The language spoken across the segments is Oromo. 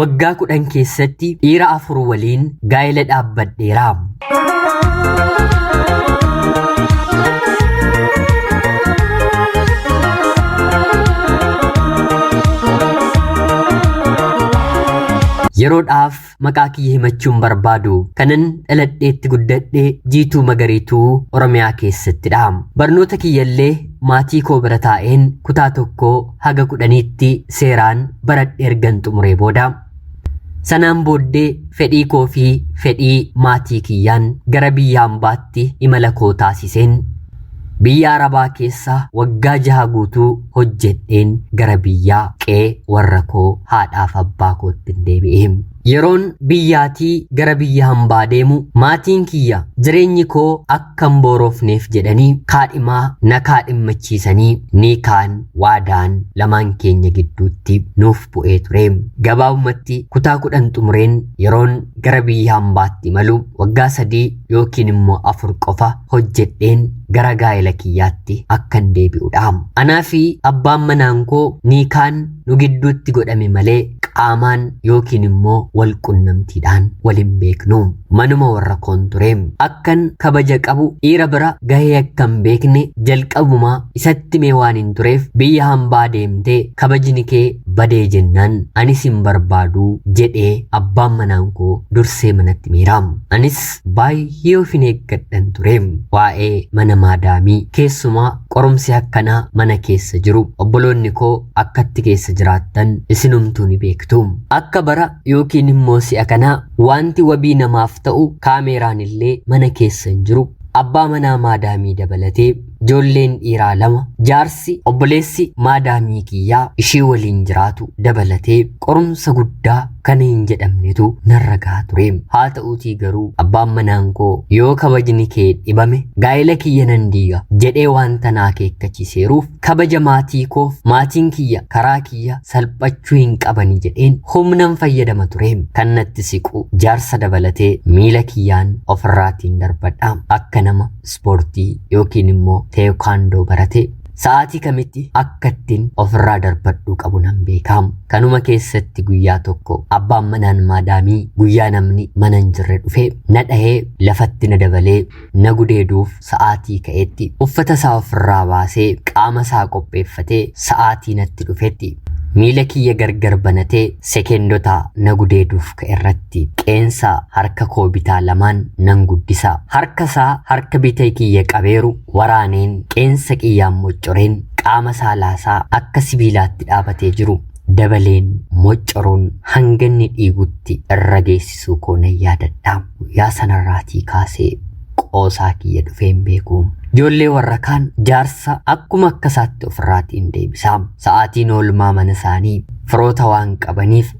Waggaa 10 keessatti dhiira 4 waliin gaa'ela dhaabbadheera. Yeroodhaaf maqaa kiyya himachuun barbaadu kanan dhaladheetti guddadhe Jiituu Magariituu Oromiyaa keessattidha. Barnoota kiyyallee maatii koo bira taa'een kutaa tokkoo haga kudhaniitti seeraan baradhe ergan xumuree booda. Sanaan booddee fedhii koo fi fedhii maatii kiyyaan gara biyya hambaatti imala koo taasiseen biyya Arabaa keessa waggaa jaha guutuu hojjedheen gara biyyaa qe'ee warra koo haadhaaf abbaa kootti deebi'e. Yeroon biyyaatii gara biyya hambaa deemu maatiin kiyya jireenyi koo akka hin boorofneef jedhanii kaadhimaa na kaadhimmachiisanii ni kaan waadaan lamaan keenya gidduutti nuuf bu'ee ture. Gabaabumatti kutaa 10 xumureen yeroon gara biyya hambaatti imalu waggaa 3 yookiin immoo 4 qofa hojjedheen gara gaa'ela kiyyaatti akkan deebi'udha. Anaa fi abbaan manaan koo niikaan nu gidduutti godhame malee qaamaan yookiin immoo wal qunnamtiidhaan wal hin beeknu. Manuma warra koon ture. Akkan kabaja qabu dhiira bira gahee akka hin beekne jalqabumaa isatti mee waan hin tureef biyya hambaa deemtee kabajni kee badee jennaan anis hin barbaadu jedhee abbaan manaan koo dursee manatti miira. Anis baay'ee of hin eeggadhan ture. Waa'ee mana maadaamii keessumaa qorumsi akkanaa mana keessa jiru obboloonni koo akkatti keessa jiraattan isinumtuu ni beektu. Akka bara yookiin immoo si'a kanaa wanti wabii namaaf ta'u kaameeraan illee mana keessa hin jiru. Abbaa manaa maadaamii dabalatee ijoolleen dhiiraa 2 jaarsi obboleessi maadaamii kiyyaa ishii waliin jiraatu dabalatee qorumsa guddaa kana hin jedhamnetu narra gahaa ture. Haa ta'uutii garuu abbaan manaan koo yoo kabajni kee dhibame gaa'ela kiyya nan diiga jedhee wanta na akeekkachiiseeruuf kabaja maatii koof maatiin kiyya karaa kiyya salphachuu hin qabani jedheen humnan fayyadama ture. Kan natti siqu jaarsa dabalatee miila kiyyaan ofirraatiin darbadha. Akka nama ispoortii yookiin immoo teekwaandoo barate sa'aatii kamitti akka ittiin ofirraa darbadhuu qabu nan beeka. Kanuma keessatti guyyaa tokko abbaan manaan maadaamii guyyaa namni mana hin jirre dhufe na dhahee lafatti na dabalee na gudeeduuf sa'aatii ka'etti uffata isaa ofirraa baasee qaama isaa qopheeffatee sa'aatii natti dhufetti miila kiyya gargar banatee sekeendota na gudeeduuf ka'e irratti qeensa harka koo bitaa lamaan nan guddisa. Harka isaa harka bitee kiyya qabeeru waraaneen qeensa kiyyaan moccoreen qaama saalaasaa akka sibiilaatti dhaabatee jiru dabaleen moccoruun hanga inni dhiigutti irra geessisuu koo nan yaadadha. Guyyaa sanarraatii kaasee qoosaa kiyya dhufee hin beeku. Ijoollee warra kaan jaarsa akkuma akka isaatti ofirraatiin deebisa. Sa'aatiin oolmaa mana isaanii firoota waan qabaniif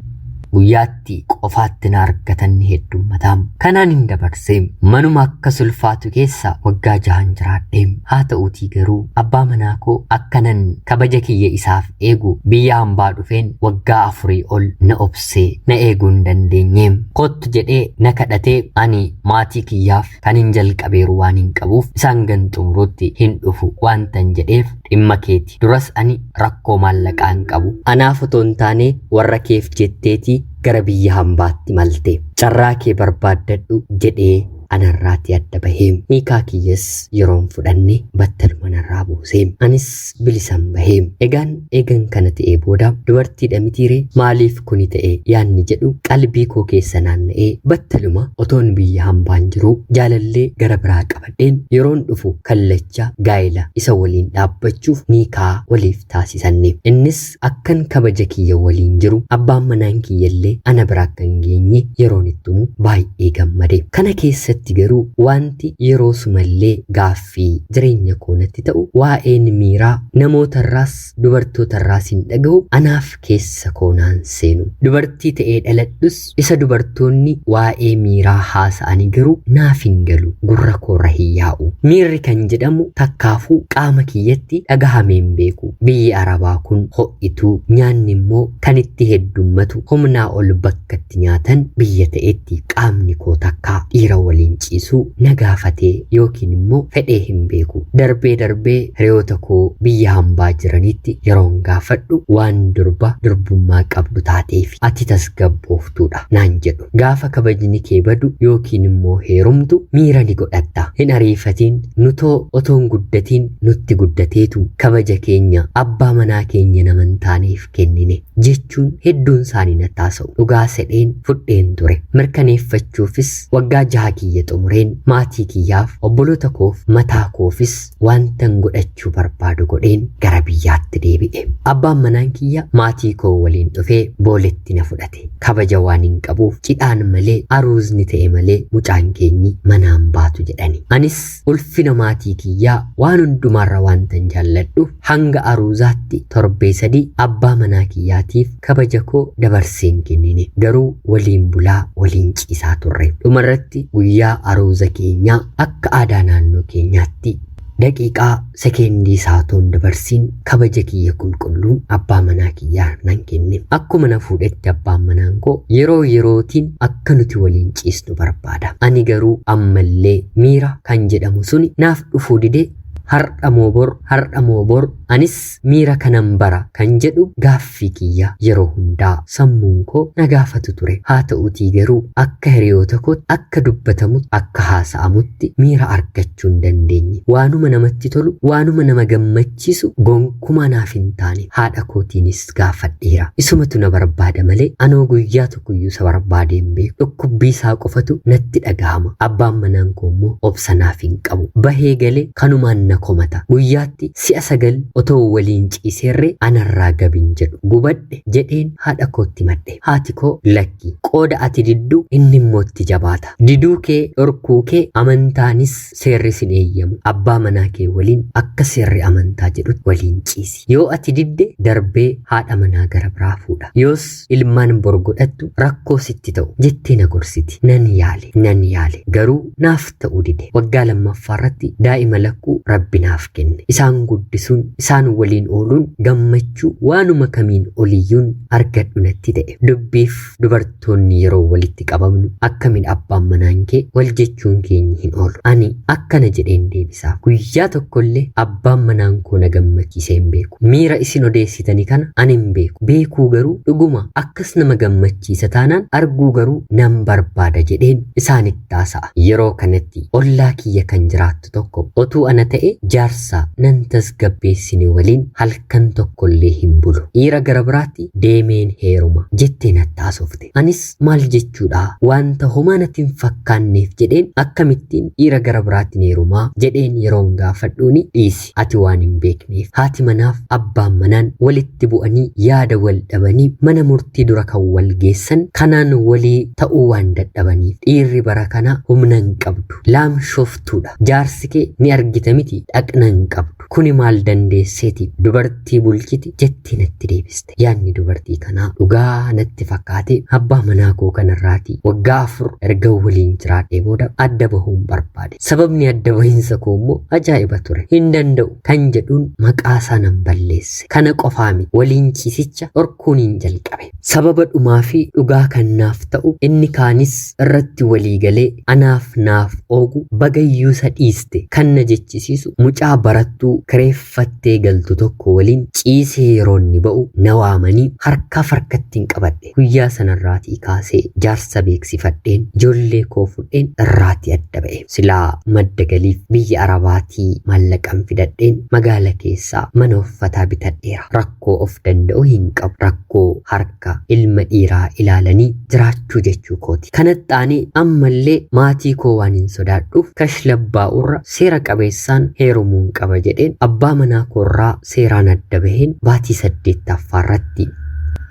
guyyaatti qofaatti na argatan ni heddummata. Kanaan hin dabarse. Manuma akka sulfaatu keessa waggaa 6 jiraadhe. Haa ta'uutii garuu abbaa manaa koo akkanan kabaja kiyya isaaf eegu biyya hambaa dhufeen waggaa 4 ol na obsee na eeguu hin dandeenye. Kottu jedhee na kadhatee ani maatii kiyyaaf kan hin jalqabeeru waan hin qabuuf isaan gan xumuruutti hin dhufu waantan jedheef dhimma keeti. Duras ani rakkoo maallaqaa hin qabu. Anaaf otoo hin taane warra keef jetteeti gara biyya hambaatti malte. Carraa kee barbaaddadhu jedhee anarraati adda bahee. Niikaa kiyyas yeroon fudhanne battaluma narraa buuse. Anis bilisan bahee. Egaan eegan kana ta'ee booda dubartiidha mitiiree maaliif kuni ta'e yaanni jedhu qalbii koo keessa naanna'ee battaluma otoon biyya hambaan jiru jaalallee gara biraa qabadheen yeroon dhufu kallacha gaa'ela isa waliin dhaabbachuuf niikaa waliif taasisanne. Innis akkan kabaja kiyya waliin jiru abbaan manaan kiyyallee ana bira akka hin geenye yeroon itti himu baay'ee gammade. Kana keessatti garuu wanti yeroo sumallee gaaffii jireenya koo natti ta'u waa'een miiraa namootarraas dubartootarraas hin dhaga'u anaaf keessa koo naan seenu. Dubartii ta'ee dhaladhus isa dubartoonni waa'ee miiraa haasa'anii garuu naaf hin galu gurra koorra hin yaa'u. Miirri kan jedhamu takkaafuu qaama kiyyatti dhagahamee hin beeku. Biyyi Arabaa kun ho'ituu nyaanni immoo kan itti heddummatu humnaa ol bakkatti nyaatan biyya ta'etti qaamni koo takkaa dhiira waliin waliin ciisuu na gaafatee yookiin immoo fedhee hin beeku. Darbee darbee hiriyoota koo biyya hambaa jiranitti yeroon gaafadhu waan durba durbummaa qabdu taateef ati tasgabbooftuudha naan jedhu. Gaafa kabajni kee badu yookiin immoo heerumtu miira ni godhatta. Hin ariifatiin, nutoo otoon guddatiin nutti guddateetu kabaja keenya abbaa manaa keenya nama hin taaneef kennine jechuun hedduun isaanii na taasa'u. Dhugaa sedheen fudheen ture. Mirkaneeffachuufis waggaa 6 kiyya xumureen maatii kiyyaaf, obboloota koof, mataa koofis wantan godhachuu barbaadu godheen gara biyyaatti deebi'e. Abbaan manaan kiyya maatii koo waliin dhufee booletti na fudhate. Kabaja waan hin qabuuf cidhaan malee, aruuzni ta'e malee mucaan keenyi manaan baatu jedhani. Anis ulfina maatii kiyyaa waan hundumaarra wantan jaalladhuuf hanga aruuzaatti torbee 3 abbaa manaa kiyyaatiif kabaja koo dabarseen kennine. Garuu waliin bulaa waliin ciisaa turre. Dhumarratti guyyaa aruuza keenyaa akka aadaa naannoo keenyaatti daqiiqaa sekeendii saatoon dabarsiin kabaja kiyya qulqulluun abbaa manaa kiyyaa nan kenne. Akkuma na fuudhetti abbaan manaan koo yeroo yerootiin akka nuti waliin ciisnu barbaada. Ani garuu ammallee miira kan jedhamu suni naaf dhufuu didee har'a moo bor, har'a moo bor anis miira kanan bara kan jedhu gaaffii kiyya yeroo hundaa sammuun koo na gaafatu ture. Haa ta'uutii garuu akka hiriyoota kootti, akka dubbatamutti, akka haasa'amutti miira argachuu hin dandeenye. Waanuma namatti tolu, waanuma nama gammachiisu gonkumaa naaf hin taane. Haadha kootiinis gaafadheera. Isumatu na barbaada malee anoo guyyaa tokkoyyuu isa barbaadee hin beeku. Dhukkubbii isaa qofatu natti dhagahama. Abbaan manaan koo immoo obsa naaf hin qabu. Bahee galee kanumaan na komata. Guyyaatti si'a 9 otoo waliin ciiseerree anarraa gabin jedhu. Gubadhe jedheen haadha kootti madhe. Haati koo lakki, qooda ati diddu inni immoo itti jabaata. Diduu kee, dhorkuu kee amantaanis seerri sin eeyyamu. Abbaa manaa kee waliin akka seerri amantaa jedhutti waliin ciisi. Yoo ati didde darbee haadha manaa gara biraa fuudha. Yoos ilmaan bor godhattu rakkoo sitti ta'u jettee na gorsiti. Nan yaale, nan yaale, garuu naaf ta'uu dide. Waggaa lammaffaa irratti daa'ima lakkuu Rabbi naaf kenne. Isaan guddisuun, isaan waliin ooluun gammachuu waanuma kamiin oliyyuun argadhu natti ta'e. Dubbiif dubartoonni yeroo walitti qabamnu akkamiin abbaan manaan kee wal jechuun keenya hin oolu. Ani akkana jedheen deebisaaf. Guyyaa tokkollee abbaan manaan koo na gammachiisee hin beeku. Miira isin odeessitanii kana ani hin beeku. Beekuu garuu dhuguma akkas nama gammachiisa taanaan arguu garuu nan barbaada jedheen isaanitti haasa'a. Yeroo kanatti ollaa kiyya kan jiraattu tokko otuu ana ta'e jaarsa nan tasgabbeessine waliin halkan tokkollee hin bulu. Dhiira gara biraatti deemeen heeruma jettee natti haasofte. Anis maal jechuudha, wanta homaa natti hin fakkaanneef jedheen akkamittiin dhiira gara biraatti heerumaa jedheen yeroon gaafadhuuni, dhiisi, ati waan hin beekneef, haati manaaf abbaan manaan walitti bu'anii yaada wal dhabanii mana murtii dura kan wal geessan kanaan walii ta'uu waan dadhabaniif. Dhiirri bara kana humna hin qabdu, laamshoftuudha. Jaarsi kee ni argita miti, dhaqna hin qabdu, kuni maal dandeesseeti dubartii bulchiti jettee natti deebiste. Yaadni dubartii kanaa dhugaa natti fakkaate. Abbaa manaa koo kanarraati waggaa 4 erga waliin jiraadhee booda adda bahuun barbaade. Sababni adda bahiinsa koo immoo ajaa'iba ture. Hin danda'u kan jedhuun maqaa isaa nan balleesse. Kana qofaa miti, waliin ciisicha dhorkuun hin jalqabe. Sababa dhumaa fi dhugaa kan naaf ta'u, inni kaanis irratti walii galee anaaf naaf oogu, bagayyuu isa dhiiste kan na jechisiisu, mucaa barattuu kireeffattee galtu tokko waliin ciisee yeroo inni ba'u na waamanii harkaaf harkatti hin qabadhe. Guyyaa sanarraatii kaasee jaarsa beeksifadheen ijoollee koo fudheen irraatii adda ba'e. Silaa madda galiif biyya Arabaatii maallaqan fidadheen magaala keessaa mana uffataa bitadheera. Rakkoo of danda'u hin qabu. Rakkoo harka ilma dhiiraa ilaalanii jiraachuu jechuu kooti. Kanatti aanee ammallee maatii koo waan hin sodaadhuuf kashlabbaa'urra seera qabeessaan heerumuun qaba jedheen abbaa manaa koorraa seeraan adda baheen baatii 8ffaa irratti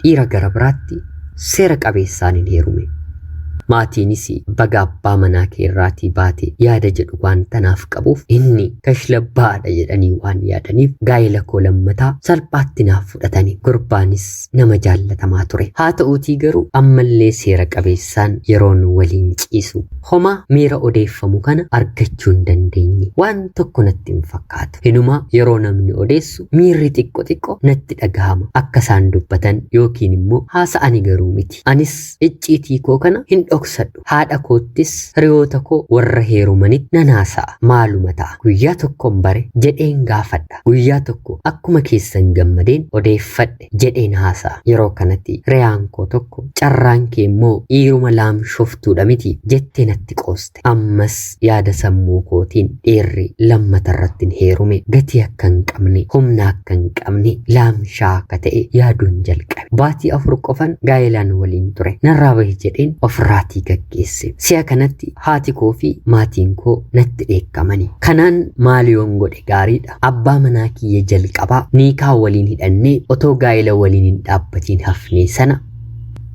dhiira gara biraatti seera qabeessaan hin heerume. Maatiinis baga abbaa manaa kee irraatii baate yaada jedhu waan tanaaf qabuuf, inni kashlabbaadha jedhanii waan yaadaniif gaa'ela koo lammataa salphaatti naaf fudhatani. Gurbaanis nama jaallatamaa ture. Haa ta'uutii garuu ammallee seera qabeessaan yeroon waliin ciisu homaa miira odeeffamu kana argachuu hin dandeenye. Waan tokko natti hin fakkaatu. Hinumaa yeroo namni odeessu miirri xiqqo xiqqo natti dhagahama. Akka isaan dubbatan yookiin immoo haasa'ani garuu miti. Anis icciitii koo kana hin dhokfanne. dhoksadhu. Haadha koottis hiriyoota koo warra heerumanitti nan haasa'a. Maaluma ta'a? Guyyaa tokkon bare jedheen gaafadha. Guyyaa tokko akkuma keessan gammadeen odeeffadhe jedheen haasa'a. Yeroo kanatti hiriyaan koo tokko carraan kee immoo dhiiruma laamshoftuudha miti jettee natti qooste. Ammas yaada sammuu kootiin dhiirri lammata irratti hin heerume gatii akka hin qabne, humna akka hin qabne, laamshaa akka ta'e yaaduun jalqabe. Baatii 4 qofan gaa'ilaan waliin ture. Narraa bahi jedheen ofirraatii gaggeesse. Si'a kanatti haati koo fi maatiin koo natti dheekkamani. Kanaan maal yoon godhe gaariidha? Abbaa manaa kiyya jalqabaa niikaa waliin hidhannee otoo gaa'ila waliin hin dhaabbatiin hafnee sana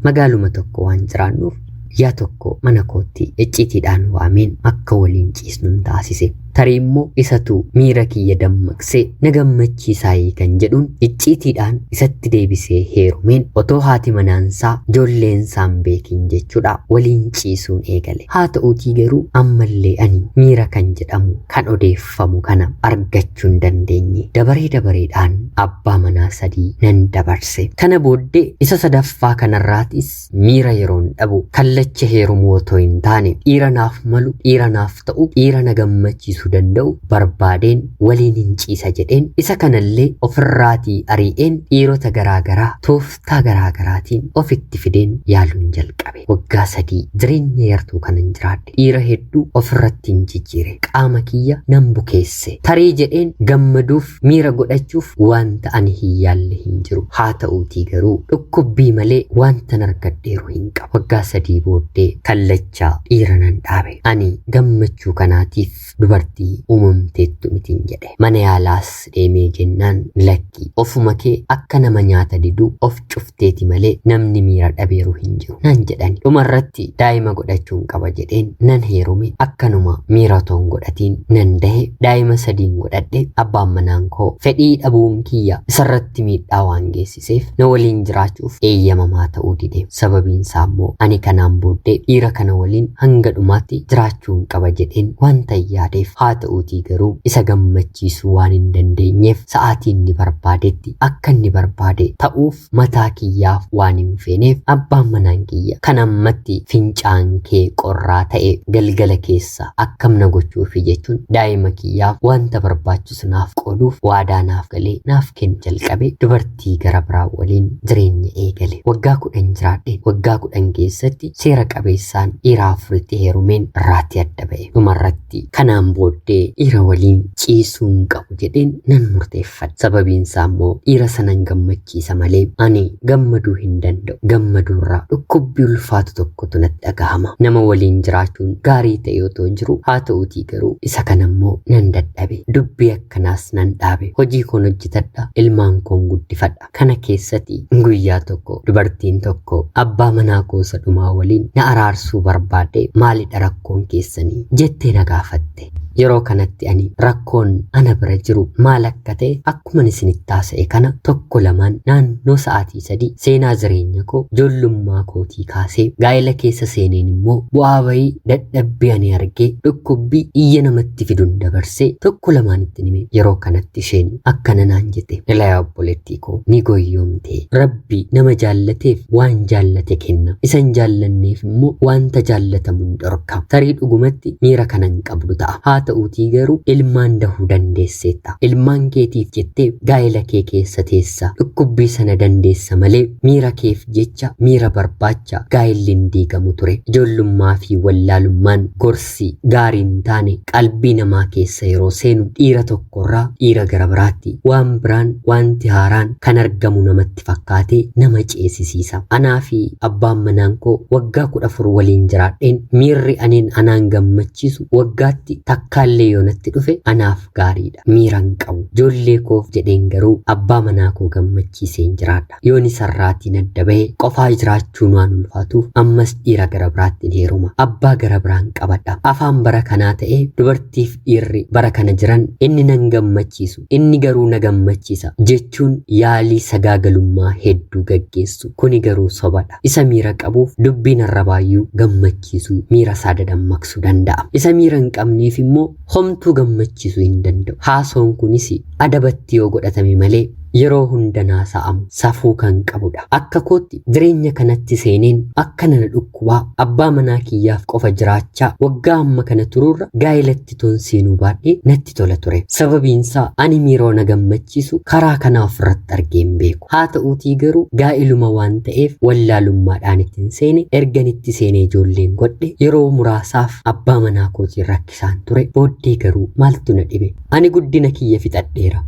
magaaluma tokko waan jiraannuuf guyyaa tokko mana kootti icciitiidhaan waameen akka waliin ciisnuun taasise. Tarii immoo isatu miira kiyya dammaqsee na gammachiisaayii kan jedhuun icciitiidhaan isatti deebisee heerumeen otoo haati manaansaa ijoolleensaa hin beekin jechuudha waliin ciisuun eegale. Haa ta'uutii garuu ammallee ani miira kan jedhamu kan odeeffamu kana argachuu hin dandeenye. Dabaree dabareedhaan abbaa manaa 3 nan dabarse. Kana booddee isa sadaffaa kanarraatis miira yeroon dhabu kallacha heerumuu otoo hin taane dhiira naaf malu, dhiira naaf ta'u, dhiira na gammachiisu danda'u barbaadeen waliin hin ciisa jedheen isa kanallee ofirraatii ari'een dhiirota garaagaraa tooftaa garaagaraatiin ofitti fideen yaaluun jalqabe. Waggaa 3 jireenya yartuu kanan jiraadhe. Dhiira hedduu ofirratti hin jijjiire. Qaama kiyya nan bukeesse. Tarii jedheen gammaduuf miira godhachuuf wanta ani hin yaalle hin jiru. Haa ta'uutii garuu dhukkubbii malee wanta argadheeru hin qabu. Waggaa 3 booddee kallachaa dhiira nan dhaabe. Ani gammachuu kanaatiif dubartii uumamteettu mitiin jedhe. Mana yaalaas deemee jennaan lakki ofuma kee akka nama nyaata diduu of cufteeti malee namni miira dhabeeru hin jiru naan jedhani. Dhumarratti daa'ima godhachuun qaba jedheen nan heerume. Akkanuma miira otoo hin godhatiin nan dahe. Daa'ima 3 godhadhe. Abbaan manaan koo fedhii dhabuun kiyya isarratti miidhaa waan geessiseef na waliin jiraachuuf eeyyamamaa ta'uu dide. Sababiin isaa immoo ani kanaan booddee dhiira kana waliin hanga dhumaatti jiraachuun qaba jedheen wanta yaadeef. Haa ta'uutii garuu isa gammachiisuu waan hin dandeenyeef sa'aatii inni barbaadetti akka inni barbaade ta'uuf mataa kiyyaaf waan hin feeneef abbaan manaan kiyya kan ammatti fincaan kee qorraa ta'e galgala keessa akkam na gochuufi jechuun daa'ima kiyyaaf wanta barbaachisu naaf qooduuf waadaa naaf galee naaf kennu jalqabe. Dubartii gara biraa waliin jireenya eegale. Waggaa 10 jiraadhe. Waggaa 10 keessatti seera qabeessaan dhiira 4tti heerumeen irraatii adda ba'e. Dhumarratti kanaan booddee dhiira waliin ciisuu hin qabu jedheen nan murteeffadhe. Sababiin isaa immoo dhiira sanan gammachiisa malee ani gammaduu hin danda'u. Gammaduurraa dhukkubbii ulfaatu tokkotu natti dhagahama. Nama waliin jiraachuun gaarii ta'e otoo jiru haa ta'uutii garuu isa kana immoo nan dadhabe. Dubbii akkanaas nan dhaabe. Hojii koon hojjetadha, ilmaan koon guddifadha. Kana keessatti guyyaa tokko dubartiin tokko abbaa manaa koo isa dhumaa waliin na araarsuu barbaadde maalidha rakkoon keessanii jettee na gaafatte. Yeroo kanatti ani rakkoon ana bira jiru maal akka ta'e akkuman isinitti haasa'e kana tokko lamaan naannoo sa'aatii 3 seenaa jireenya koo ijoollummaa kootii kaasee gaa'ela keessa seeneen immoo bu'aa bayii dadhabbii ani argee dhukkubbii iyya namatti fiduun dabarsee tokko lamaan itti hime. Yeroo kanatti isheen akkana naan jette, ilaa obboleettii koo ni goyyoomte. Rabbi nama jaallateef waan jaallate kenna, isa hin jaallanneef immoo wanta jaallatamu hin dhorka. Tarii dhugumatti miira kana hin qabdu ta'a. Haa ta'uutii garuu ilmaan dahuu dandeesseetta. Ilmaan keetiif jettee gaa'ela kee keessa teessa. Dhukkubbii sana dandeessa malee miira keef jecha miira barbaacha gaa'elli hin diigamu ture. Ijoollummaa fi wallaalummaan gorsi gaarii hin taane qalbii namaa keessa yeroo seenu dhiira tokkorraa dhiira gara biraatti waan biraan wanti haaraan kan argamu namatti fakkaatee nama ceesisiisa. Anaa fi abbaan manaan koo waggaa 14 waliin jiraadheen miirri aneen anaan gammachiisu waggaatti takkaallee yoo natti dhufe anaaf gaariidha. Miira hin qabu. Ijoollee koof jedheen garuu abbaa manaa koo gammachiiseen jiraadha. Yoon isarraatiin adda bahe qofaa jiraachuun waan ulfaatuuf ammas dhiira gara biraatti hin heeruma. Abbaa gara biraan qabadha. Afaan bara kanaa ta'ee dubartiif dhiirri bara kana jiran inni nan gammachiisu, inni garuu na gammachiisa jechuun yaalii sagaagalummaa hedduu gaggeessu. Kuni garuu sobadha. Isa miira qabuuf dubbiin arrabaayyuu gammachiisuu miira isaa dadammaqsuu danda'a. Isa miira hin qabneef immoo homtuu gammachiisuu hin danda'u. Haasoon kunis adabatti yoo godhatame malee Yeroo hunda naasa'amu safuu kan qabudha. Akka kootti jireenya kanatti seeneen akka nana dhukkubaa abbaa manaa kiyyaaf qofa jiraachaa waggaa amma kana turuurra gaa'elatti toon seenuu baadhee natti tola ture. Sababiinsaa ani miiroo na gammachiisu karaa kana ofirratti argee hin beeku. Haa ta'uutii garuu gaa'eluma waan ta'eef wallaalummaadhaan ittiin seene ergan itti seenee ijoolleen godhe yeroo muraasaaf abbaa manaa kootiin rakkisaan ture. Booddee garuu maaltu na dhibe? Ani guddina kiyya fixadheera.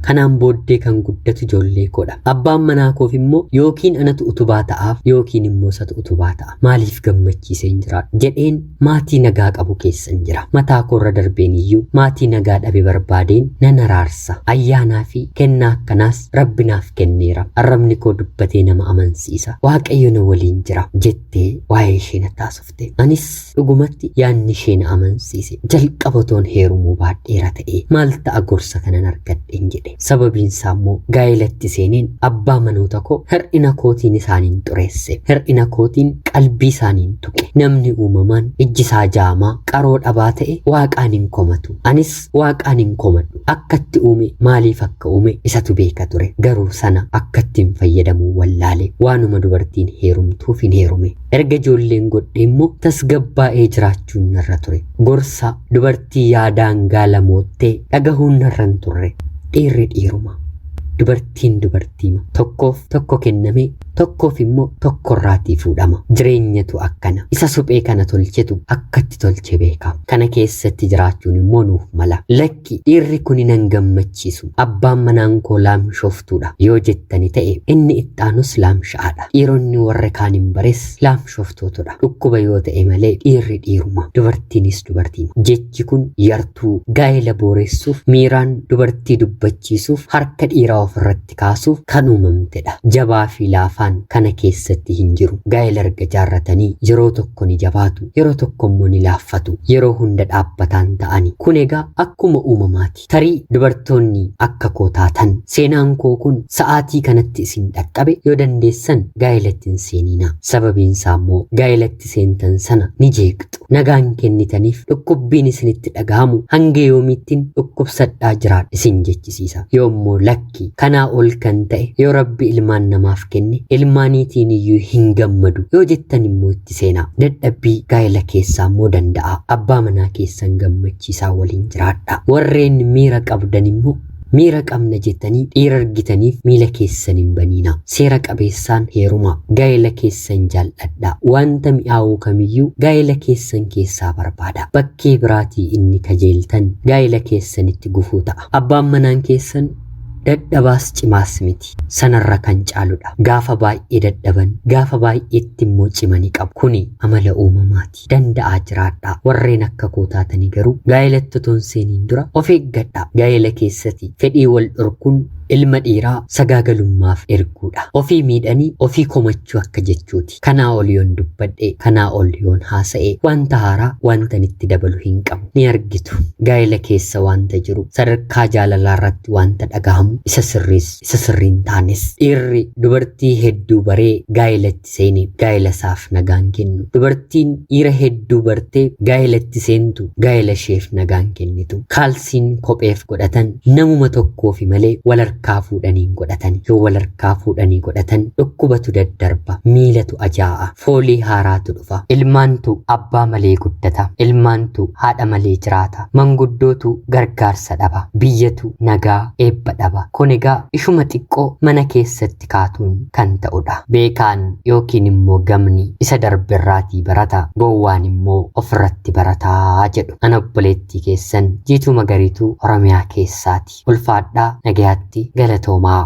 Kanaan booddee kan guddatu ijoollee koodha. Abbaan manaa koof immoo yookiin anatu utubaa ta'aaf yookiin immoo isatu utubaa ta'a. Maaliif gammachiiseen jiraadha? Jedheen maatii nagaa qabu keessan jira. Mataa koorra darbeen iyyuu maatii nagaa dhabe barbaadeen nan araarsa. Ayyaanaa fi kennaa akkanaas Rabbi naaf kenneera. Arrabni koo dubbatee nama amansiisa. Waaqayyo na waliin jira jettee waa'ee ishee na taasifte. Anis dhugumatti yaadni ishee na amansiise. Jalqaba otoon heerumuu baadheera ta'ee maal ta'a gorsa kanan argadheen jedhe. Sababiin isaa immoo gaa'elatti seeneen abbaa manoota koo hir'ina kootiin isaaniin xureesse. Hir'ina kootiin qalbii isaaniin tuqe. Namni uumamaan ijji isaa jaamaa qaroo dhabaa ta'e waaqaan hin komatu. Anis waaqaan hin komadhu. Akkatti uume maaliif akka uume isatu beeka ture. Garuu sana akkatti hin fayyadamuu wallaale. Waanuma dubartiin heerumtuuf hin heerume. Erga ijoolleen godhe immoo tasgabbaa'ee jiraachuun narra ture. Gorsa dubartii yaadaan gaalamoottee dhagahuun narra hin turre. Dhiirri dhiiruma. Dubartiin dubartiima. Tokkoof tokko kenname tokkoof immoo tokkorraatii fuudhama. Jireenyatu akkana. Isa suphee kana tolchetu akkatti tolche beeka. Kana keessatti jiraachuun immoo nuuf mala. Lakki dhiirri kun nan gammachiisu. Abbaan manaan koo laamshoftuudha yoo jettani ta'e inni ittaanus laamsha'aadha. Dhiironni warra kaan hin bares laamshoftootudha. Dhukkuba yoo ta'e malee dhiirri dhiiruma. Dubartiinis dubartiima. Jechi kun yartuu gaa'ela booressuuf miiraan dubartii dubbachiisuuf harka dhiiraa ofirratti kaasuuf kan uumamtedha. Jabaa fi laafaan kana keessatti hin jiru. Gaa'ela erga jaarratanii yeroo tokko ni jabaatu, yeroo tokko immoo ni laaffatu, yeroo hunda dhaabbataan ta'ani. Kun egaa akkuma uumamaati. Tarii dubartoonni akka koo taatan seenaan koo kun sa'aatii kanatti isin dhaqqabe yoo dandeessan gaa'elatti hin seeninaa. Sababiin isaa immoo gaa'elatti seentan sana ni jeeqxu. Nagaan kennitaniif dhukkubbiin isinitti dhaga'amu hanga yoomiittiin dhukkubsadhaa jiraadha isin jechisiisa. Yoommoo lakki kanaa ol kan ta'e yoo Rabbi ilmaan namaaf kenne ilmaaniitiin iyyuu hin gammadu yoo jettan immoo itti seenaa. Dadhabbii gaa'ela keessaa immoo danda'a. Abbaa manaa keessan gammachiisaa waliin jiraadha. Warreen miira qabdan immoo miira qabna jettanii dhiira argitaniif miila keessan hin baniina. Seera qabeessaan heeruma. Gaa'ela keessan jaalladha. Wanta mi'aawuu kamiyyuu gaa'ela keessan keessaa barbaada. Bakkee biraatii inni kajeeltan gaa'ela keessanitti gufuu ta'a. Abbaan manaan keessan dadhabaas cimaas miti. Sanarra kan caaludha. Gaafa baay'ee dadhaban, gaafa baay'eetti immoo cimanii qabu. Kuni amala uumamaati. Danda'aa jiraadha. Warreen akka koo taatanii garuu gaa'elatti otoo hin seeniin dura of eeggadha. Gaa'ela keessatti fedhii wal dhorkuun ilma dhiiraa sagaagalummaaf erguudha. Ofii miidhanii ofii komachuu akka jechuuti. Kanaa ol yoon dubbadhe, kanaa ol yoon haasa'e wanta haaraa wanta itti dabalu hin qabu. Ni argitu. Gaa'ela keessa wanta jiru sadarkaa jaalalaa irratti wanta dhagahamu isa sirriis isa sirriin taanes. Dhiirri dubartii hedduu baree gaa'elatti seene gaa'ela isaaf nagaan kennu. Dubartiin dhiira hedduu bartee gaa'elatti seentu gaa'ela isheef nagaan kennitu. Kaalsiin kopheef godhatan namuma tokkoofi malee wal harkaa fuudhanii hin godhatan. Yoo wal harkaa fuudhanii godhatan dhukkubatu daddarba, miilatu ajaa'a, foolii haaraatu dhufa. Ilmaantu abbaa malee guddata, ilmaantu haadha malee jiraata, manguddootu gargaarsa dhaba, biyyatu nagaa eebba dhaba. Kun egaa ishuma xiqqoo mana keessatti kaatuun kan ta'udha. Beekaan yookiin immoo gamni isa darbirraatii barata, gowwaan immoo ofirratti barataa jedhu. Ana obboleettii keessan Jiituu Magariituu Oromiyaa keessaati. Ulfaadhaa nagayaatti galatoomaa.